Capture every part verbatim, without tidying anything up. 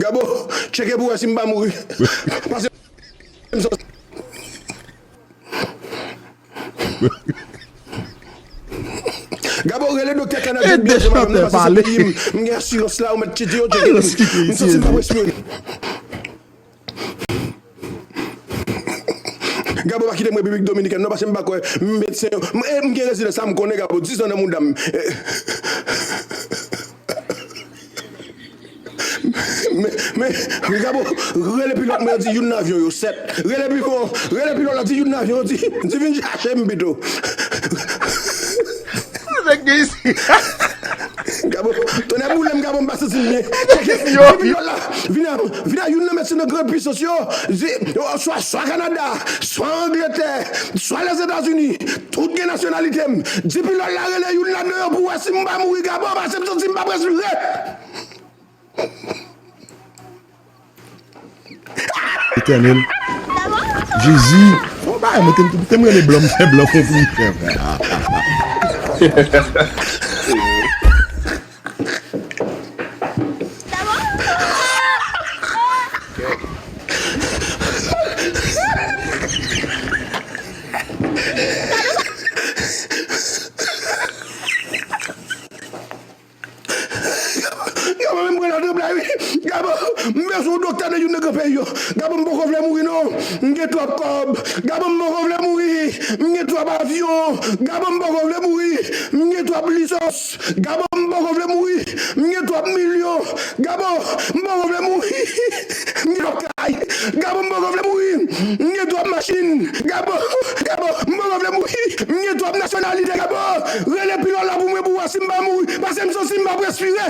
Gabo, tcheke pou wè si m pa mouri. Pase m sou Gabo, rele doktè Kanadyen byen, se madanm nan, pase se peyi m. M gen asirans la, ou mèt tcheke yo, tcheke m. M santi m pa respire. Gabo pa kite m Repiblik Dominikèn non, pase m pa kwè medsen yo. M, e, m gen rezidans la, m konnen Gabo, dis an nan mouda m. E, men, men, men Gabo, rele pilòt mwen, di youn nan avyon yo, sèt. Rele pi fò, rele pilòt la, di youn nan avyon yo, di, di vin chache m pito. Nèg gen isi. Gabo, tonnè boule m, Gabo, m pa santi m byen. Tcheke, di pilòt la, vin a, vin a youn nan medsen nan gran pisans yo, di, swa, swa Kanada, swa Angletè, swa Lèzetazini, tout gen nasyonalite m. Di pilòt la rele youn ladan yo pou wè si m pa mouri, Gabo, pase m santi m pa respire. Etènèl. Jezi. Fò bagay, mwen te, te m rele blan, m fè blan fè pou m fè. Gabo, menm pran nan tranblay, wi. Gabo, m bezwen yon doktè nan youn nan gran peyi yo. Gabo, m poko vle mouri, non. M gen twòp kòb. Gabo, m poko vle mouri. M gen twòp avyon. Gabo, m poko vle mouri. M gen twòp lisans. Gabo, m poko vle mouri. M gen twòp milyon. Gabo, m poko vle mouri. M gen twòp kay. Gabo, m poko vle mouri. M gen twòp machin. Gabo, Gabo, m poko vle mouri. M gen twòp nasyonalite, Gabo. Rele pilòt la pou mwen pou wè si m pa mouri. Pase m santi m pa respire.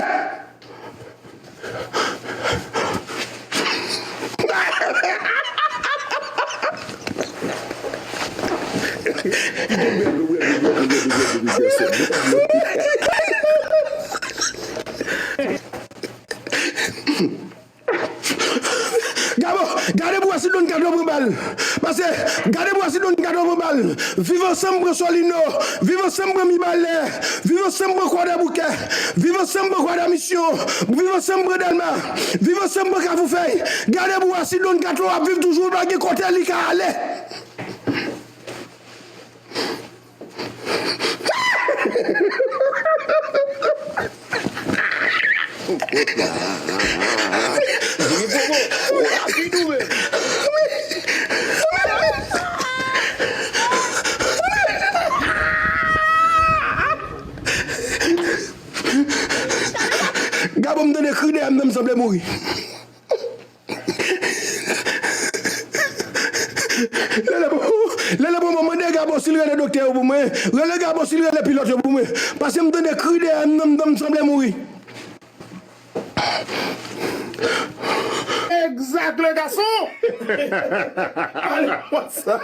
Gabo, gade pou wè si Don Kato pran bal. Pase, gade pou wè si Don Kato pran bal. Viv Ansanm pran Solino. Viv Ansanm pran Mibalè. Viv Ansanm pran Kwadèboukè. Viv Ansanm pran Kwadèmisyon. Viv Ansanm pran Dèlma. Viv Ansanm pran Kafoufèy. Gade pou wè si Don Kato ap viv toujou, pa gen kote li ka ale. Gabo, m tande kri dèyè m nan, m sanble mouri. Lele pou, Lele pou mwen, mande Gabo si l rele doktè yo pou mwen. Rele Gabo si l rele pilòt yo pou mwen. Pase m tande kri dèyè m nan, m sanble mouri. Exact, le garçon! Ale, what's up?